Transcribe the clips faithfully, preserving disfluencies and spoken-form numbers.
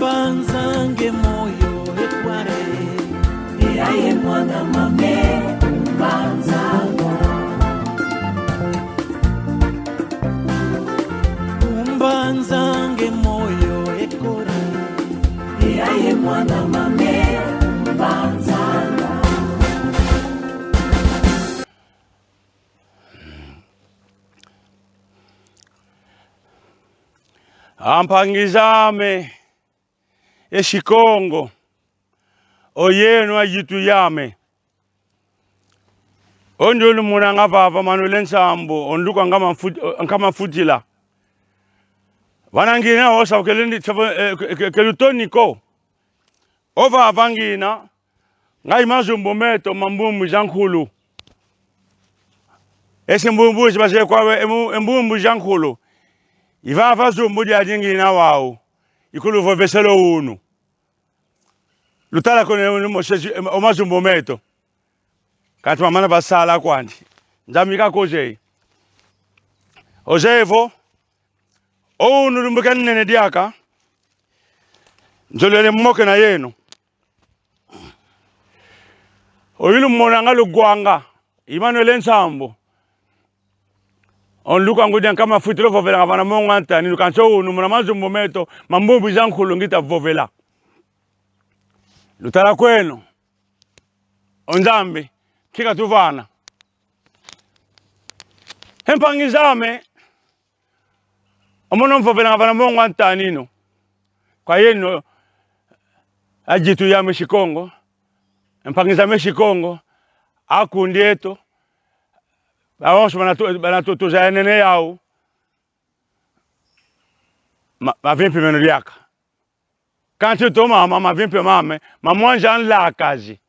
Umbanzanga e moyo e kware. E yayi mwana mama e, umbanzanga. Umbanzanga e moyo e kware. E yayi mwana mama e, umbanzanga. Ampangi zame e Sikongo, oyeno azitu yame. O ndioyo lumonanga vava, Manuel Nsambu, o nduka nkama mfut-, nkama mfutila. Vana ngina o sa kelendi, sa, eh, ke, ke, ke lutoni ko. O vava ngina, ngai mazumbu meto ma mbumbu za nkulu. Ese mbumbu zi baze kwa we, e mu-, e mbumbu za nkulu. I vava zumbu diadi ngina wau. I kuluvovesela o unu. Lutala kweno unu mo sezi, o mazumbu meto. Kansi mamana vasala kwandi. Nzambi kakozeye. Ozeye vo, o unu lumbu kia nene diaka, nzolele moke na yeno. Oyu lumonanga lugwanga, Emmanuel Nsambu. O nduka ngudi a nkama mfutila, ovovelanga vana mongo a ntaninu, kansi o unu muna mazumbu meto ma mbumbu za nkulu ngita vovela. Lutala kweno. O Nzambi, nki katuvana? E mpangi zame, o mono mvovelanga vana mongo a ntaninu. Kwa yeno, azitu yame Sikongo, mpangi zame Sikongo, akundi eto, bawonso bana tu-, bana tu-, tuzayanene yau, ma-, mavimpi meno diaka. Kansi toma ma-, mavimpi mame, ma mwanza nlakazi.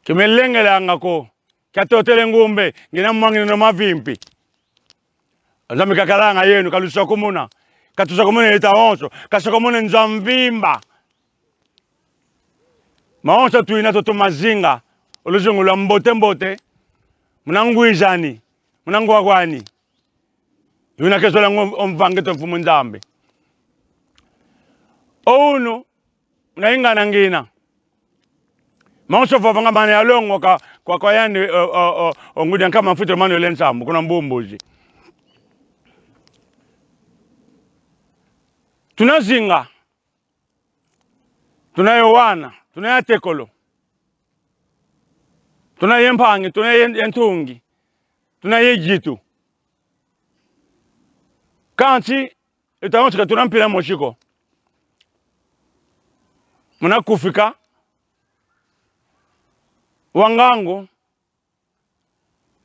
Ki me lengelanga ko, kia totele ngumbe, ngina mwanginina mavimpi. Nzambi kakalanga yeno, kalusakumuna. Katusakumuna yeta onso, kasakumuna nza mvimba. Mawonso twina toto mazinga, o luzingu lwa mbote mbote, muna ngwizani, muna ngwagwani. Yuna ke zola ngo o mvangi eto Mfumu Nzambi. O unu, muna ingana ngina. Mawonso vavanga mana ya longoka kwa, kwa yandi, o, o, o, o ngudi a nkama mfutila Manuel Nsambu, kuna Mbumbuzi. Tuna zinga. Tuna ye wana, tuna ye atekolo. Tuna ye mpangi, tuna ye, ye ntungi. Tuna ye zitu. Kansi, yeta onso ka tuna mpila mosi ko. Muna kufika, wa ngangu,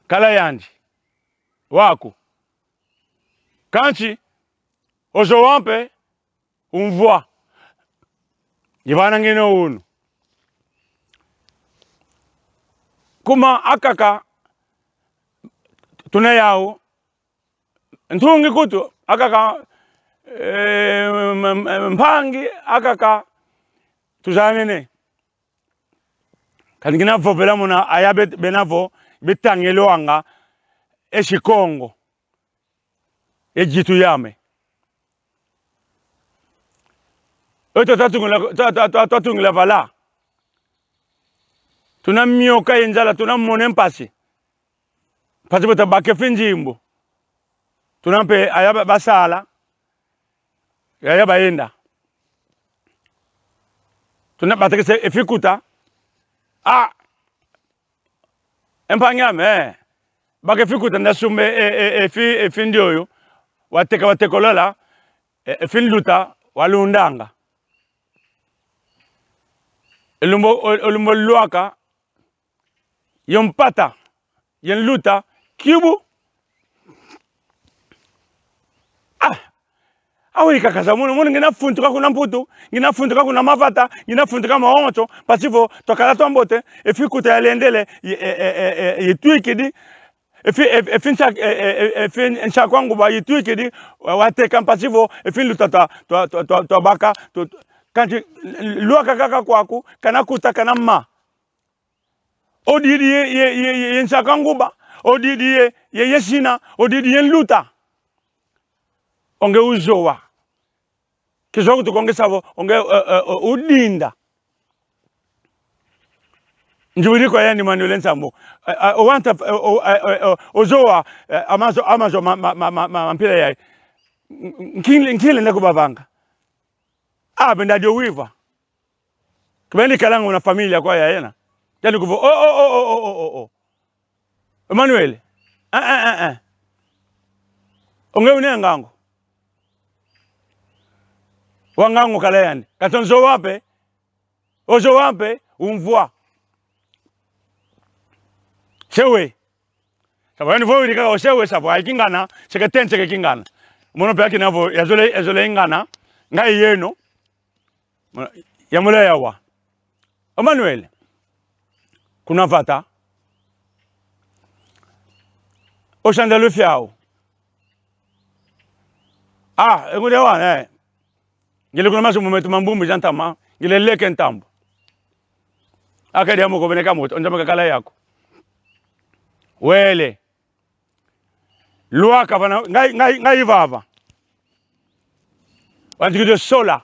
kala yandi. Waku. Kansi, ozowa mpe, umvwa. I vana ngina o unu. Kuma akaka tuna yau. Ntungi kutu, akaka, eh, m-, m-, mpangi, akaka, tuzanene. Kansi ngina vovela muna aya bet-, bena vo, betangelwanga, e Sikongo. E zitu yame. Eto twatungila, twa-, twa-, twa-, twatungila vala. Tuna mioka ye nzala, tuna mona mpasi. Mpasi vo twabaka e finzimbu. Tuna mpe aya ba-, basala. Yaya bayenda. Tuna batekese e fikuta. Ah! E mpangi ame, eh. Baka e fikuta nda sumba e, e, e, e fi-, e fi ndioyo. Wateka, watekolola, e, e fi nluta, walundanga. E lumbu, o, o lumbu lwaka, yo mpata, ye nluta, kibu. Ah! Awu ikakaza mono, mono ngina funtuka kuna Mputu, ngina funtuka kuna mavata, ngina funtuka mawonso, mpasi vo twakala twambote, e fikuta yalendele, ye, e, e, e, e, yitwikidi, e fi-, e, e fi nsa-, e, e, e, e fi nsakwa nguba yitwikidi, wa-, wateka mpasi vo, e fi nluta twa-, twa-, twa-, twa-, twabaka, twa-, twa-, kansi lwaka kaka kwaku, kana kuta, kana ma. O didi ye, ye, ye, ye, ye nsaka nguba. O didi ye, ye, ye sina. O didi ye nluta. O nge uzowa. Kizwa kutu ko nge savo, o nge, eh, eh, o-, udinda. Nzibudi kwa yandi Manuel Nsambu. Eh, eh, o wanta, eh, o, eh, eh, eh, ozowa, eh, amazo, amazo ma, ma, ma, ma, ma, ma mpila yayi. Nki-, nki lenda kubavanga? Ah, benda dio wiva. Kibeni kalanga una família kwa ya yena. Yandi kuvo, oh, oh, oh. Emmanuel. Eh, eh, eh, eh. O nge una ngangu. Wa ngangu kala yandi. Kansi o nzo wa mpe. O nzo wa mpe, umvwa. Sewe. Savo yandi vo wiri kaka o sewe, savo ai kingana, seke ten seke kingana. Mono mpe akina vo, yazole, yazole ingana, ngai yeno. Yambula yawa. Emmanuel, kuna vata. O sanda lufiau. Ah, e ngudi awa, eh. Ngile kuna masumu meto ma mbumbu za ntama, ngile leke ntambu. Aka diambu ko bene ka moto, o Nzambi kakala yako. Wele. Lwaka vana, ngai, ngai, ngai vava. Wantikidi o sola.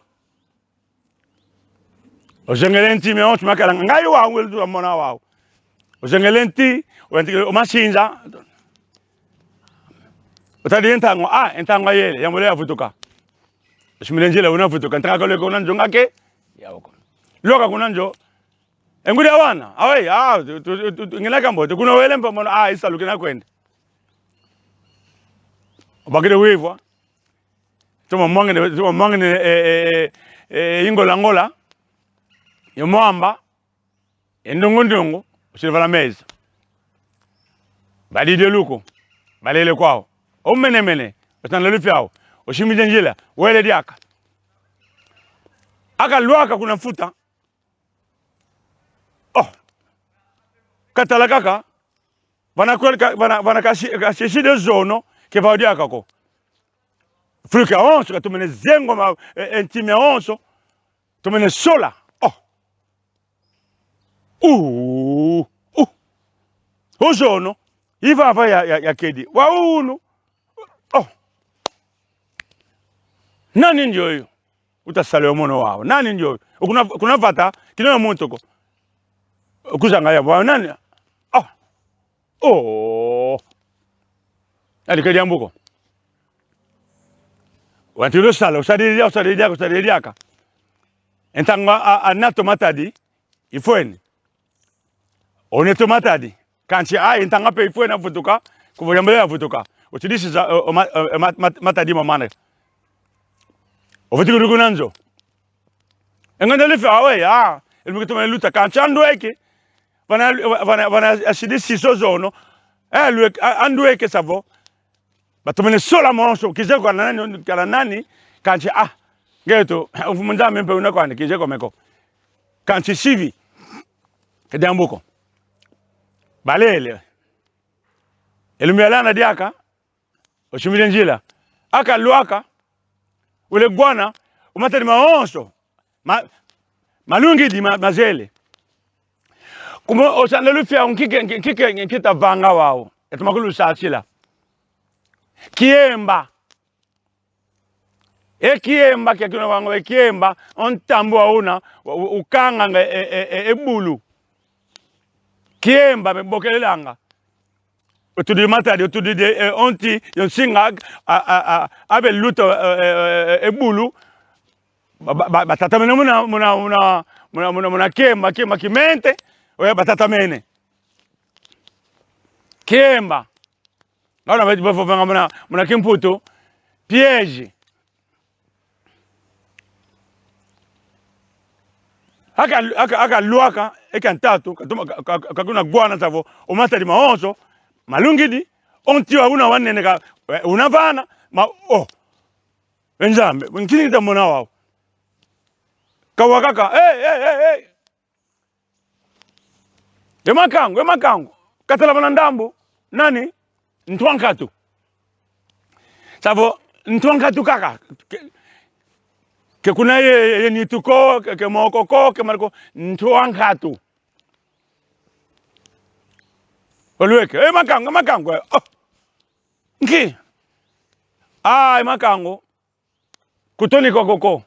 Ozengele nti mia onso makala, ngai wa wele tu mona wau. Ozengele nti, wantikidi o masinza. Otadi e ntangu, ah, e ntangu ayele, yambula yavutuka. Osimile nzila una vutuka, ntaka koleka una nzo nga ke, ya oko. Lwaka kuna nzo, e ngudi awana, awe, ah, tu, tu, tu, tu, ngina kambo, tu kuna wele mpe mono, ah, e salu kina kwenda. Obakidi wivwa. Toma mwangene, toma mwangene, eh, eh, eh, eh, ingola ngola. Yo mwamba. E ndungu ndungu, osili vana meza. Badidi e luku. Balele kwau. O mene mene. O sanda lufiau. Osimidi e nzila. Wele diaka. Aka lwaka kuna mfuta. Oh. Katala kaka. Vana kwele ka, vana, vana kasi, kasi sidi zono, ke vau diaka ko. Fuluka onso, katomene zengwa ma, e, e, nti mia onso, tomene sola. Oh. Uh, uh. O zono, i vava ya, ya, yakedi. Wa unu. Oh. Nani ndioyo? Uta sala yo mono wau. Nani ndioyo? Kuna, kuna vata, kina yo muntu ko. Kuzanga ya, wa nani? Oh. Oh. Yandi ke diambu ko. Wantu lo sala, osadi dia, osadi diaka, osadi diaka. E ntangu a, a, a nata o Matadi, ifweni. O nata o Matadi. Kansi, ah, e ntangu mpe ifweni avutuka, kuvo yambula yavutuka. Osidisi za, o, o ma, o, o ma, ma, Matadi mamana. Ovutukidi kuna nzo. E ngudi lufiau, awe, ah, elumiki toma luta kansi andweke. Vana, vana, vana, asidisi o zono. Eh, lweke, a, andweke savo. Batomene sola monso, kizeye kwa nani, kwa nani, kansi, ah, ngeto, o Mfumu Nzambi mpe una kwandi, kizeye kwa me ko. Kansi sivi, ke diambu ko. Balele. E lumbu yalanda diaka, osimidi e nzila. Aka lwaka, wele wana, o Matadi mawonso, ma, malungidi ma, mazele. Kuma o sanda lufiau nki ke, nki ke, nki ke, nki ta vanga wau. Yeto makulu sasila. Kiemba. E kiemba kia kuna wanga, e kiemba, o ntambu wa una, u, u, ukanganga e, e, e, e bulu. Kiemba me bokelelanga. Otudi Matadi, otudi de, eh, o nti, yo nsinga, a, a, a, abe luta, eh, eh, eh, e bulu, ba, ba, ba, batatamene muna, muna, muna, muna, muna, muna kiemba, kiemba kimente, oya batatamene. Kiemba. Ngana beti bafovanga muna, muna kimputu, piège. Aka, aka, aka lwaka, e kia ntatu, katoma, ka, ka, ka kuna wana savo, o Matadi mawonso, malungidi, o nti wa una wanene ka, eh, una vana, ma, oh. E Nzambi, nki nki ta mona wau. Kawa kaka, eh, eh, eh, eh. E makangu, e makangu. Katala vana ndambu. Nani? Ntu a nkatu. Savo, ntu a nkatu kaka. Ke, ke kuna ye, ye, ye nitu ko, ke, ke moko ko, ke mali ko. Ntu a nkatu. Olweke. E makangu, e makangu. Oh. Nki? Ah, e makangu. Kutoni kwa koko.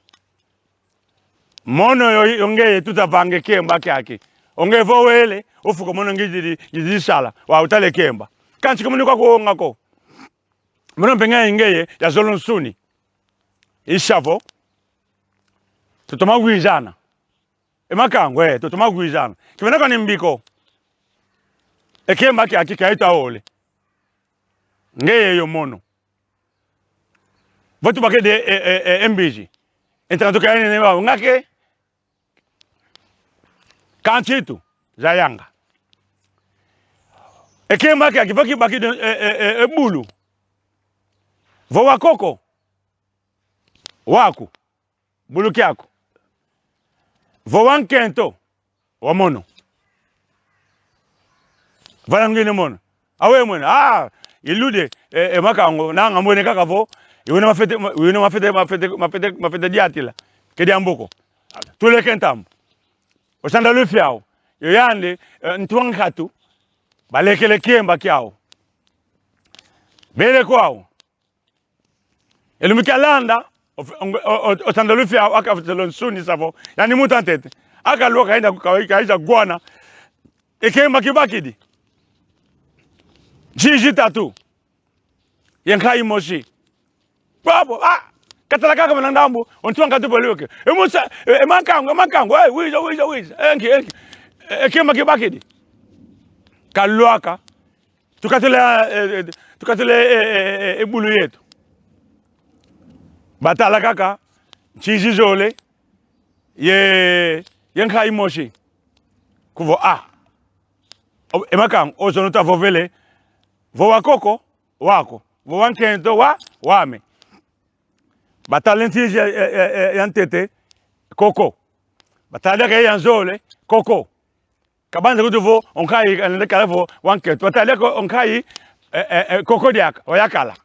Mono yo, yo ngeye tuta vanga e kemba kiaki. O ngeye vo wele, ofuka mono ngizidi, ngizidi sala. Wau tala e kemba. Kansi ka mono kwa kuonga ko. Mono mpe ngeye, ngeye, yazolo nsuni. I sia vo. Tutoma wizana. E makangu, eh, tutoma wizana. Kibana kwa ni mbi ko. E kemba kiaki ka ita ole. Ngeye yo mono. Vo tubakidi e, e, e, e mbizi. E ntangwa tuka yani ne ba, ngake. Kansi tu, zayanga. E kemba kiaki vo kibakidi e, e, e, e bulu. Vo wa koko. Waku. Bulu kiaku. Vo wa nkento. Wa mono. Vana ngine mono. Awe mwene. Ah, iludi. E, e makangu. Nanga mwene kaka vo. Iwina mafete, ma-, iwina mafete, mafete, mafete, mafete diatila. Ke diambu ko. Tuleke ntambu. O Sanda Lufiau. Yo yandi, e, ntu a nkatu. Balekele kemba kiau. Bele kwau. E lumbu kialanda, o, o, o, o Sanda Lufiau, aka futelo nsuni sia vo. Yani muntu a ntete. Aka lwaka yenda ku ka-, kayiza wana. E kemba kibakidi. Nsizi tatu. Ye nkayi mosi. Babo, ah, katala kaka vana ndambu, o ntu a nkatu balweke. E musa, e, e makangu, e makangu, eh, wiza, wiza, wiza. E nki, e nki. E, e kemba kibakidi. Kalwaka. Tukatula, eh, eh, tukatula, eh, eh, eh, eh, e bulu yeto. Batala kaka, nsizi zole, ye, ye nkayi mosi. Kuvo, ah. O, e makangu, o zono tavovele, vo wa koko, waku. Vo wa nkento, wa, wame. Batala nsizi ya, ya, ya, ya, ya ntete, koko. Batala diaka ya nzole, koko. Kabanza kutu vo, o nkayi, eh, ndekala vo, wa nkento. Batala ko, o nkayi, eh, eh, eh, koko diaka, o yakala.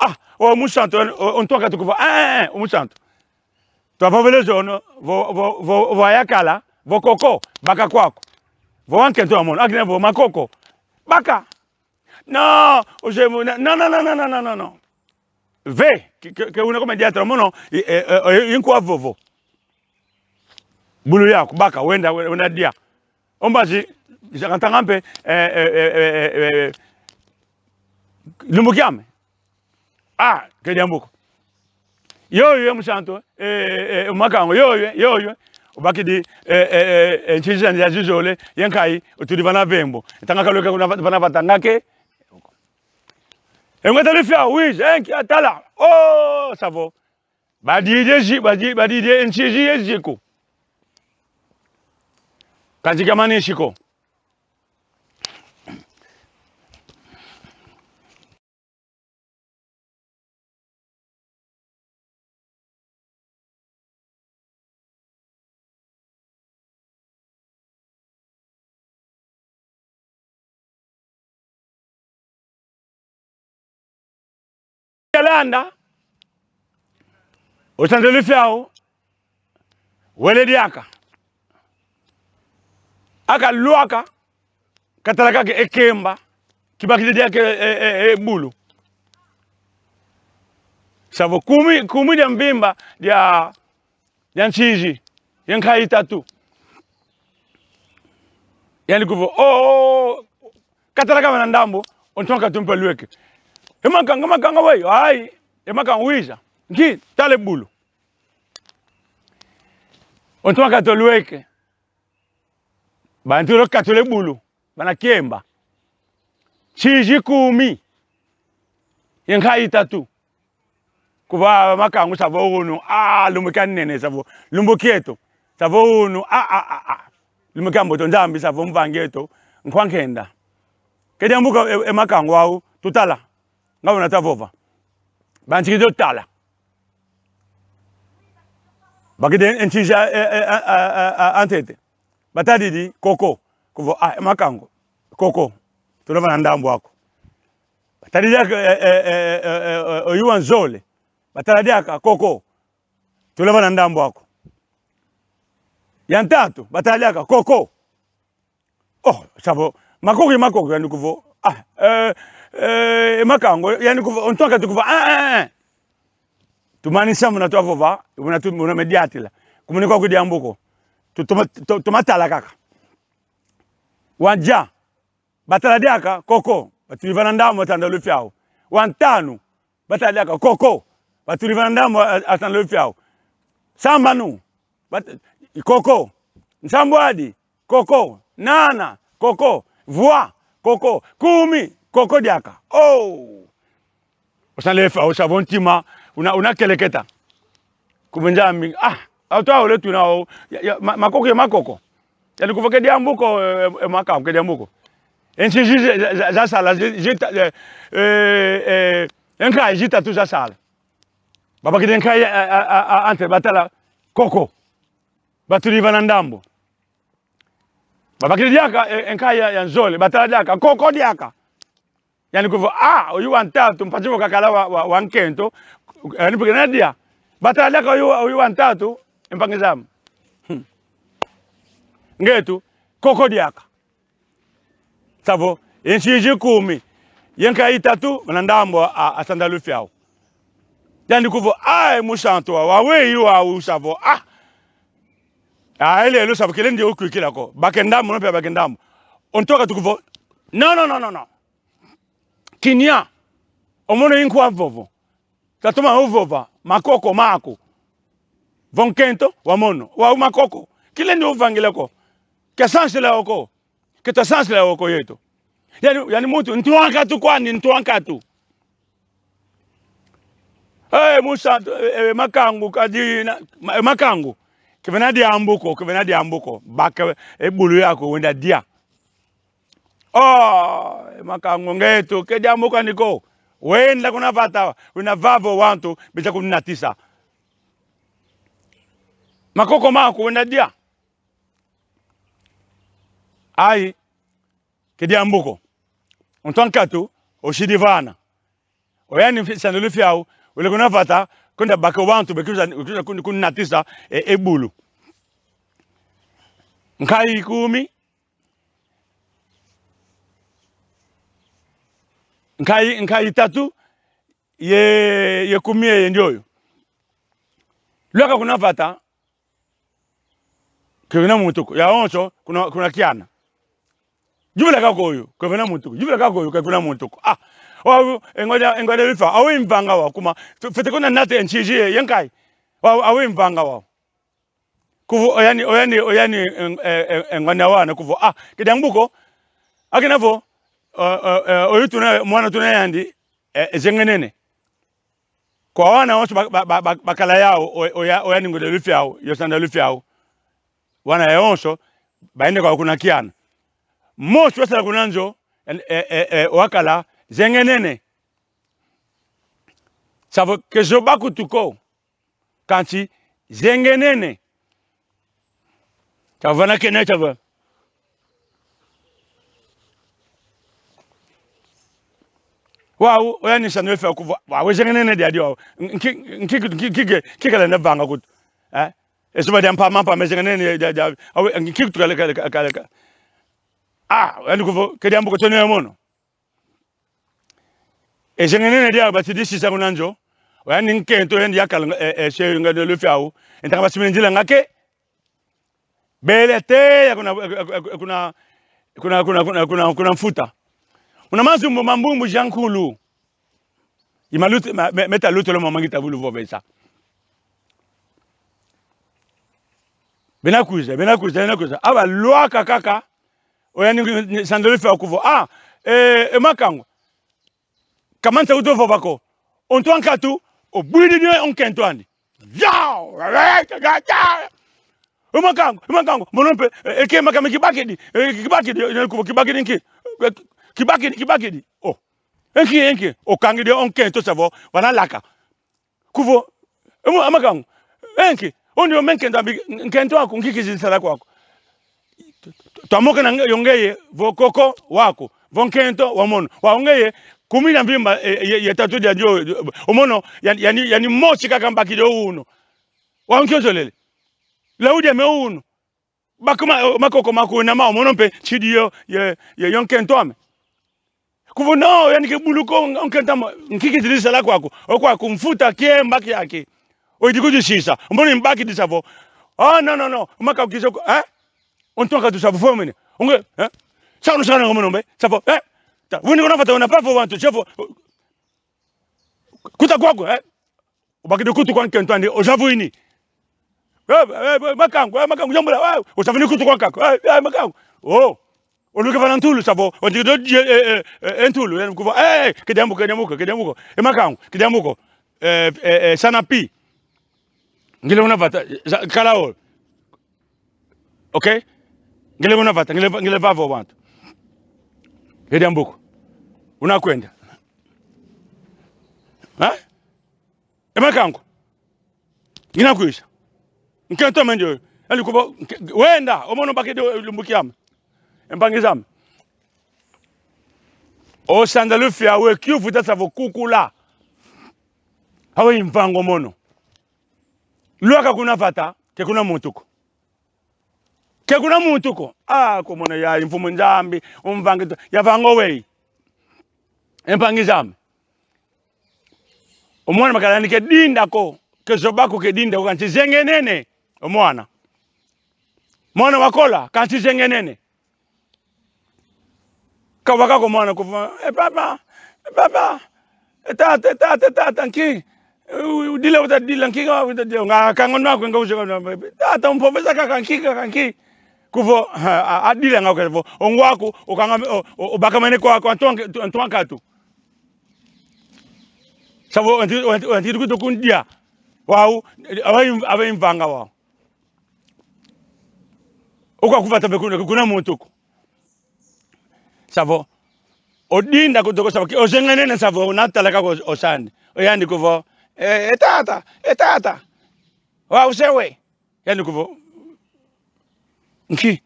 Ah, o musantu, o, o ntu a nkatu kuvo, eh, eh, eh, o musantu. Twavovele zono, vo, vo, vo, vo yakala, vo koko, baka kwaku. Vo wa nkento wa mono, akina vo makoko. Baka. No, o je mu-, no, no, no. Ve, ke, ke, ke una komedi teatro mono, i, e, e, e, inkwa vovo. Bulu yaku, baka, wenda, wenda, wenda dia. O mbazi, zakantanga mpe, eh, eh, lumbu kiame. Ah, ke diambu ko. Yoyo, e musantu, eh, eh, eh, makangu, yoyo, yoyo. Obakidi, eh, eh, eh, eh, nsizi zani zizole, ye nkayi, otudi vana vembo. Ntangwa kalweke kuna va-, vana vata ngake. E ngweta lifia, wiza, e nki, atala. Oh, sia vo. Badidi zi-, badi-, badidi e nsizi ye ziku. Kansi ka manisi ko. Yalanda, o Sanda Lufiau, wele diaka. Aka lwaka, katala kaka e kemba, kibakidi diaka e, e, e, e bulu. Sia vo kumi, kumi dia mvimba, dia, dia nsizi, ye nkayi tatu. Yandi kuvo, oh, oh, oh, katala kaka vana ndambu, o ntu a nkatu mpe alweke. E makangu, makangu we, ai, e makangu wiza. Nki, tala e bulu. O ntu a nkatu alweke. Bantu lo katula e bulu, vana kemba. Nsizi kumi. Ye nkayi tatu. Kuvo makangu sia vo unu, ah, lumbu kia nene sia vo, lumbu kieto, sia vo unu, ah, ah, ah, ah. Lumbu kia mboto Nzambi sia vo mvangi eto, nkwa nkenda. Ke diambu ko e, e makangu au, tutala. Nga una tavova. Bansikidi tala. Bakidi e nsizi a, e, e, a, a, a, a, a ntete. Batadidi, koko. Kuvo, ah, e makangu. Koko. Tula vana ndambu aku. Batadidi, eh, eh, eh, oyu wa nzole. Batala diaka, koko. Tula vana ndambu aku. Ya ntatu, batala diaka, koko. Oh, sia vo, makoko, makoko, yandi kuvo. Ah, eh, eh, makangu, yandi kuvo, o ntu a nkatu kuvo, ah, eh, eh. Tumanisa muna twavova, muna tu-, muna mediatila. Kumuni kwa ku diambu ko. Tu-, toma, to-, toma tala kaka. Wa dia. Batala diaka, koko. Batudi vana ndambu a sanda lufyau. Wa ntanu. Batala diaka, koko. Batudi vana ndambu a, a sanda lufyau. Sambanu. Bat-, koko. Nsambwadi. Koko. Nana. Koko. Vwa. Koko. Kumi. Koko diaka. Oh! Osa lefa, osa vo ntima, una, una keleketa. Kubu Nzambi, ah, auto au letu na o, ya, ya, ma-, makoko ya makoko. Yandi kuvo ke diambu ko, eh, eh, maka, ke diambu ko. E nsi zi-, za, za, zasala, zi-, zita, eh, eh, eh, e nkayi zitatu zasala. Babakidi e nkayi, a, a, a, a, ante batala, koko. Batudi vana ndambu. Babakidi diaka, e, e nkayi ya, ya nzole, batala diaka, koko diaka. Yandi kuvo, ah, oyu wa ntatu, mpasi vo kakala wa, wa, wa nkento, eh, ni mpe kena dia. Batala diaka oyu, oyu wa ntatu, e mpangi zame. Hmm. Ngetu, koko diaka. Savo, e nsi zi kumi. Ye nkayi itatu, vana ndambu a, a, a sanda lufyau. Yandi kuvo, ah, e musantu wa, wa weyi wa usavo, ah. Ah, e lelo savo kilendi ukwikila ko. Baka e ndambu, mono mpe baka e ndambu. O ntu a nkatu kuvo, no, no, no, no, no. Kinia. O mono i nkwa vovo. Tatoma uvova, makoko maku. Vo nkento, wa mono. Wau makoko. Kilendi uvangila ko. Ke sansila wo ko. Ke twa sansila wo ko yeto. Yandi, yandi muntu, ntu a nkatu kwandi, ntu a nkatu. Eh, musa, eh, eh, makangu, kadi na, ma-, eh, makangu. Ke vena diambu ko, ke vena diambu ko. Baka, eh, bulu yaku, wenda dia. Oh, makangu ngetu, ke diambu kwandi ko. Wenda kuna vata, wenda vava o wantu, biza kunatisa. Makoko maku, wenda dia. Ayi, ke diambu ko. O ntu a nkatu, osidi vana. O yandi mfi-, sanda lufyau, wele kuna vata, kwenda baka o wantu, be kwiza, kwiza kun-, kunatisa, e, e bulu. Nkayi kumi, nkayi, nkayi tatu, ye, ye kumi ye ndioyo. Lwaka kuna vata, ke kuna muntu ko. Yawonso, kuna, kuna kiana. Yuvula kaka oyu, ke kuna muntu ko. Yuvula kaka oyu, ke kuna muntu ko. Ah, o, e ngwanda, e ngwanda bifa, awe mvanga wa, kuma, fe-, fwete kuna nate nsizi ye, ye nkayi. Wa, awe mvanga wa. Kuvo, o yandi, o yandi, o yandi, e, e, e, e ngwanda wana, kuvo, ah, ke diambu ko. Akina vo, o, o, e, oyu tuna, mwana tuna yandi, e, e zengenene. Kwa wana wonso ba, ba, ba, ba, bakala yau, o, o ya, o yandi ngwanda lufyau, yo sanda lufyau. Wana yawonso, bayenda kwa kuna kiana. Mosi wasala kuna nzo, e, e, e, e, wakala, zengenene. Savo ke zoba nkutu ko. Kansi zengenene. Tava na kena tava. Wau, o yandi sanda lufyau kuvo, wau, zengenene diadi wau. Nki, nki, nki, nki, nki kalenda vanga nkutu. Eh? E zoba dia mpamba mpamba, zengenene dia, dia, awe, nki nkutu kale, kale, kale, kale. Ah, o yandi kuvo, ke diambu ko, tuna ye mono. E zengenene dia basidi sisa kuna nzo. O yandi nkento, yandi yakala, e, e, se ngwanda lufyau. E ntangwa basimini nzila nga ke. Bele te ya kuna, kuna, kuna mfuta. Kuna mazumbu ma mbumbu za nkulu. I malutu, ma, me, meta lutolo ma mangi tabulu vovesa. Bena kwiza, bena kwiza, bena kwiza. Aba lwaka kaka. O yandi sanda lufyau kuvo. Ah, e, e makangu. Ka mansa uto vova ko. O ntu a nkatu, obwididi o nkento andi. Yau! E makangu, e makangu, mono mpe, e, e ke makame kibakidi, e, kibakidi, e, kuvo kibakidi nki? E, kibakidi, kibakidi. Oh. E nki, e nki? Okangidi o nkento savo, vana laka. Kuvo, e mo-, e makangu, e nki? O ndioyo me nkento a mbi-, nkento aku, nki kizidi sala kwaku? Twamokena nge-, yo ngeye, vo koko waku, vo nkento wa mono. Wau ngeye, kumi na mvimba, e, e, ye tatu dia dio, o mono, yandi, yandi, yandi mosi kaka mbakidi o unu. Wau nki ozolele? Laudia me unu. Bakuma, o, makoko maku na mau, mono mpe, nsidi yo, ye, ye, yo nkento ame. Kuvo no, yandi ke bulu ko, o nkento ame, nki kizidi sala kwaku? O kwaku mfuta kiemba kiaki. Oyidi kudisisa. Mono mbakidisa vo. Ah, non, non, non. Maka kizoko, eh? O ntwala katu sa vo fo mene. Onge, eh? Sa no sa na ngomo nombe. Sa vo, eh? Ta, wini kuna vata una pa vo wantu, sa vo. Kuta kwaku, eh? Obakidi kutu kwa nkento andi, oza vo ini. Eh, eh, eh, makangu, eh, makangu, yambula, eh, oza vo ini kutu kwa nkako, eh, eh, makangu. Oh. Oluke vana ntulu, sa vo, o ntiki do, eh, eh, eh, eh, ntulu, eh, kuvo, eh, eh, kidiambuko, kidiambuko, kidiambuko. E makangu, kidiambuko. Eh, eh, eh, sana pi. Ngile una vata, za-, kala o. Okay? Ngile una vata, ngile, ngile vava o wantu. Kidiambuko. Una kwenda. Ha? E makangu. Ngina kwiza. Nkento ame ndioyo. Yandi kuvo, nke-, wenda, o mono bakidi lumbu kiame. E mpangi zame. O sanza lufia we kiuvu ta sa vo kukula. Awe i mvango mono. Lwaka kuna vata, ke kuna muntu ko. Ke kuna muntu ko. Ah, ko mono ya mfumu Nzambi, o mvangi to, ya vanga o wei. E mpangi zame. O mwana makala ni ke dinda ko, ke zoba ko, ke dinda ko, kansi zengenene. O mwana. Mwana wakola, kansi zengenene. Kawaka ko mwana kuvo, "E papa, e papa, e tata, e tata, e tata, nki? U-, udila, uta dila, nki ka uta dila?" Nga kanga nwa kwenga uze kwa nwa, "Tata, umpovesa kaka nki, kaka nki?" Kuvo, ha, a, adila nga kuvo, "O ngwaku, okanga, o, o, obakamene kwa, kwa ntwala, ntwala katu." Sa vo, anti, anti, anti kutu kundia. Wau, awa im-, awa i mvanga wau. O kwa ku vata mpe kuna, kuna muntu ko. Sa vo. Odinda kutu ko sa vo, ki-, ozengenene sa vo, una tala kaka o, o sandi. O yandi kuvo, "Eh, e tata, e tata. Wau se we." Yandi kuvo, "Nki?"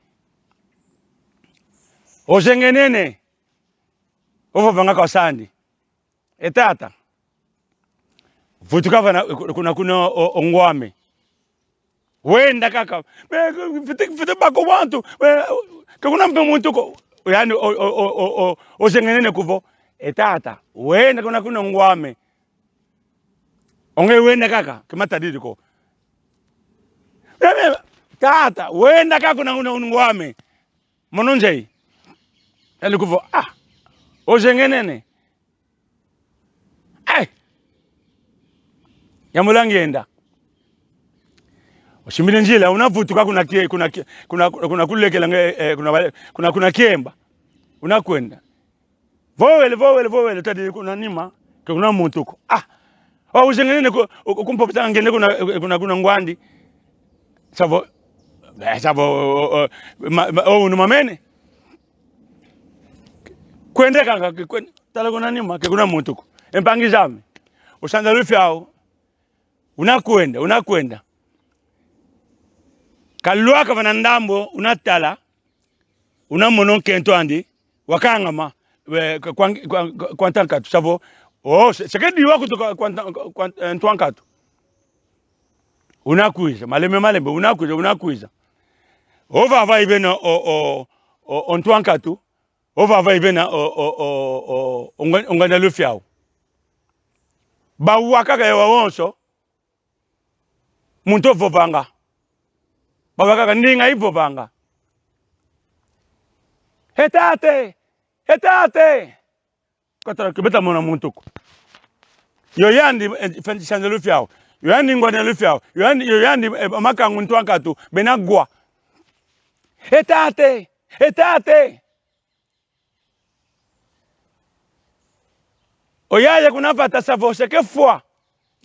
"Ozengenene. Ovovanga kwa sandi." "E tata, vutuka vana, kuna, kuna o, o ngw'ame. Wenda kaka. Me, fwete, fwete baka o wantu. Me, ke kuna mpe muntu ko." Yandi o, o, ozengenene kuvo, "E tata, wenda kuna, kuna o ngw'ame. Onge wenda kaka, ke matadidi ko." "Me, me, tata, wenda kaka kuna, kuna o ngw'ame. Mono nzei." Yandi kuvo, "Ah, ozengenene. Eh! Yambula ngyenda." Osimbidi nzila, una vutuka kuna kie-, kuna kie-, kuna, kuna kulekela nge, eh, kuna wale, kuna, kuna kiemba. Una kwenda. Vowele, vowele, vowele, tadi kuna nima, ke kuna muntu ko. Ah! Wau ozengenene ku, ku, kumpovesa ngyende kuna, kuna, kuna ngw'andi. Sa vo, eh, sa vo, o, o, ma, ma, o, unu mamene. Kwenda kaka, ke-, kwen-, tala kuna nima, ke kuna muntu ko. E mpangi zame. O sanza lufia wau. Una kwenda, una kwenda. Kalwaka vana ndambu, una tala. Una mona o nkento andi, wakangama, eh, kwa, kwa, kwa, kwa ntwala katu, sa vo. Oh, se-, se ke diwa kutu kwa, kwa, kwa, eh, ntwala katu. Una kwiza, malembe, malembe, una kwiza, una kwiza. Ovava i vena o, o, o, o ntwala katu, ovava i vena o, o, o, o, o nga-, o ngw'andi a lufia wau. Bawakaka yau awonso, muntu ovovanga. Bawakaka ndinga ivovanga. "E tata, e tata." Kotala ke beta mona muntu ko. Yo yandi, eh, fwete sanza lufia wau. Yo yandi ngw'andi a lufia wau. Yo yandi, yo yandi, eh, makangu ntwala katu, bena wa. "E tata, e tata." O yaya kuna vata sa vo se ke fwa.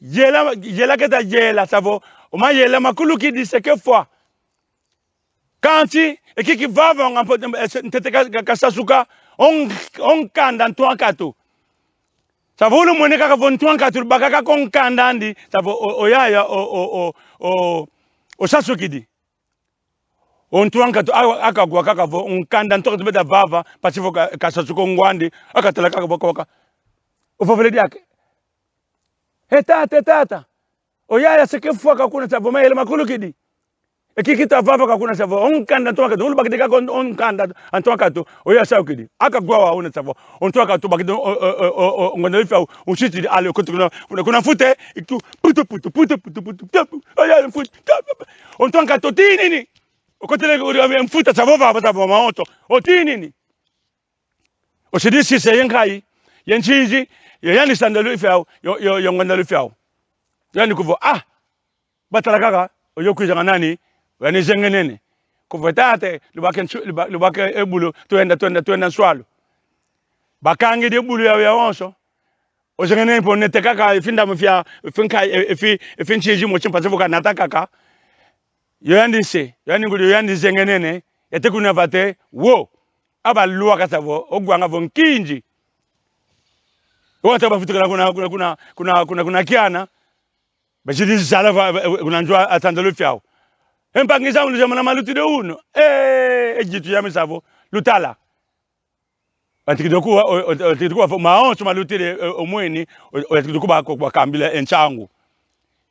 Yela, yela keta yela sa vo. O mayela makulukidi se ke fwa. Kansi, e kiki vava nga mpo, eh, se-, ntete ka-, ka-, kasasuka, o nk-, o nkanda ntwala katu. Sa vo lumwene kaka vo ntwala katu lubaka kaka o nkanda andi, sa vo o, o yaya, o, o, o, o, osasukidi. O ntwala katu, a-, akawa kaka vo, nkanda ntwala katu beta vava, mpasi vo ka-, kasasuka o ngw'andi, akatala kaka vo kawaka. Ovovele diaka. "E tata, e tata. O yaya se ke fwa kaka kuna sa vo mayela makulukidi." E kiki twa vava kaka kuna, sia vo o nkanda ntwala katu, unu bakidi kaka o n-, o nkanda ntwala katu, oya saukidi. Aka gwa wa una, sia vo o ntwala katu bakidi o, o, o, o, o, ngonda lufiau, unsitidi, ale koti kuna, kuna, kuna mfuta, iku, putu, putu, putu, putu, putu, putu, oya mfuta, o ntwala katu tinini. Okotele kuri mfuta, sia vo vava, sia vo mawonso, o tinini. Osidi sisa ye nkayi, ye nsizi, ye yandi sanda lufiau, yo, yo, yo ngonda lufiau. Yandi kuvo, ah, batala kaka, oyo kwizanga nani, oyandi zengenene. Kuvo tata, lubaka nsu-, luba-, lubaka e bulu, twenda, twenda, twenda nswalu. Bakangidi e bulu yau yawonso. Ozengenene mpe onete kaka, e findambu fia, e fi nkayi, e, e fi, e fi nsizi mosi mpasi vo kanata kaka. Yo yandi se, yo yandi ngudi, yo yandi zengenene, yate kuna vate, wo. Aba lwaka, sia vo, ogwanga vo nkinzi. Wata bavutukila kuna, kuna, kuna, kuna, kuna, kuna kiana. Basidi zala va, va, kuna nzo a sanda lufiau. E mpangi zame, luzeye mana malutidi unu. Eh, e zitu yame, sia vo, lutala. Antikidi kuwa, o, o, antikidi kuwa vo mawonso malutidi, o, o mweni, o, o, antikidi kuba ko, kubakambila e nsangu.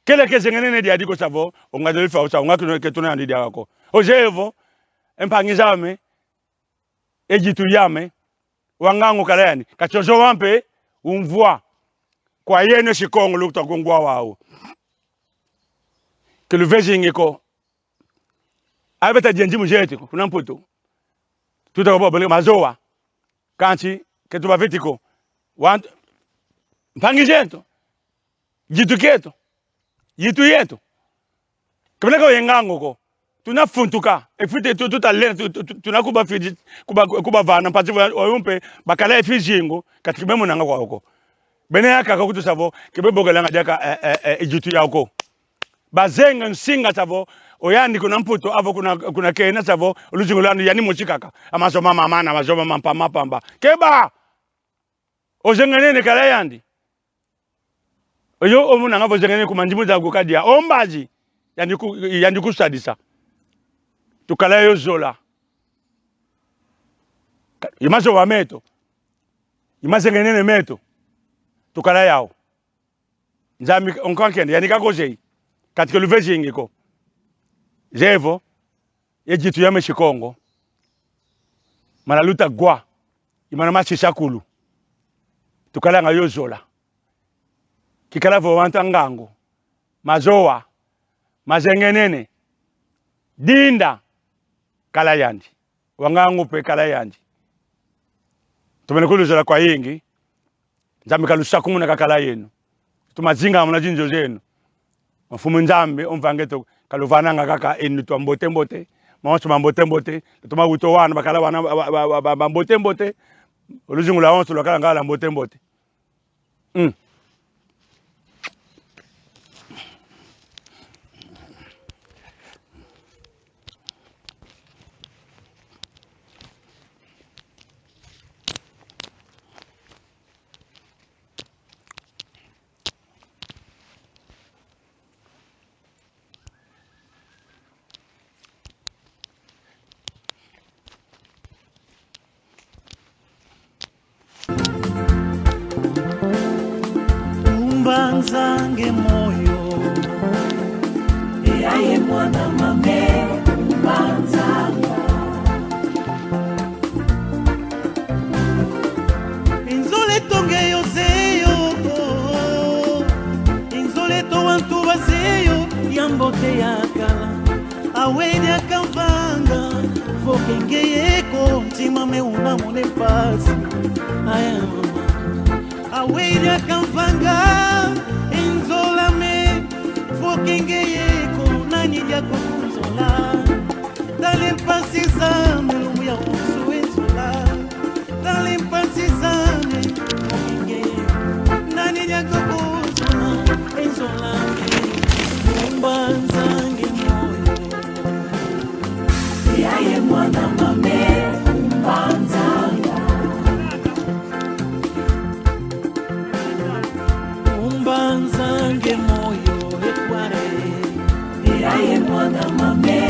Kele ke zengenene diadi ko, sia vo, o ngonda lufiau, sia vo, nga kino ke tuna yandi diaka ko. Ozeye vo, e mpangi zame, e zitu yame, wa ngangu kala yandi. Kansi ozowa mpe, umvwa. Kwa yeno esi Kongo luta kungwa wau. Ke luvezingi ko. Aye beta zenzi mu zeto ko, kuna Mputu. Tuta ko bo bele mazowa. Kansi ke tubaveti ko. Wantu, mpangi zeto. Zitu kieto. Zitu yeto. Ke bena ko ye ngangu ko. Tuna funtuka. E fwete tu, tuta lenda, tu, tu, tu, tuna kubafidi, kuba, kubavana, mpasi vo oyu mpe bakala e fizingu, kansi ke bemonanga kwau ko. Bena yakaka kutu, sia vo, ke bebokelanga diaka, eh, eh, eh, e zitu yau ko. Bazenga nsinga, sia vo, oyandi kuna Mputu, avo kuna, kuna kena, sia vo, o luzingu lwandi yandi mosi kaka. A mazowa mama mana, a mazowa mama mpamba mpamba. Keba! Ozengenene kala yandi. Oyo omonanga vo zengenene, kuma nzimbu za kukadia. O mbazi, yandi ku-, yandi kusadisa. Tukala yo zola. Ka-, i mazowa meto. I mazengenene meto. Tukala yau. Nzambi o nkwa nkenda, yandi kaka ozeyi. Kansi ke luvezingi ko. Zeye vo, e zitu yame esi Kongo. Mana luta wa. I mana masisa kulu. Tukalanga yo zola. Kikala vo wantu a ngangu. Mazowa. Mazengenene. Dinda. Kala yandi. Wa ngangu mpe kala yandi. Tomene kuluzola kwayingi. Nzambi kalusakumuna kakala yeno. Toma zingamuna zinzo zeno. Mfumu Nzambi, o Mvangi eto, kaluvananga kaka e nitu a mbote mbote. Mawonso ma mbote mbote. Toma wuta o wana, bakala wana ba, ba, ba, ba, ba mbote mbote. O luzingu lwawonso lwakalanga lwa mbote mbote. Mm. Umbanzange moyo. Eyaye mwana mame, umbanzanga. Inzola eto nge yo zeyo, inzola eto wantu bazeyo, ya mbote ya kala. Awe diaka mvanga, vo ke nge ye ko, ntima me una mone mpasi. Aya mama. Awe diaka mvanga, e nzola me, vo ke nge ye ko, nani diaka kunzola? Tala e mpasi zame, lumbu yawonso e nzola. Tala e mpasi zame, vo ke nge ye ko, nani diaka kunzola? E nzola me, umbanzange moyo. Eyaye mwana mame, umbanzanga. Umbanzange moyo, ekware. Eyaye mwana mame,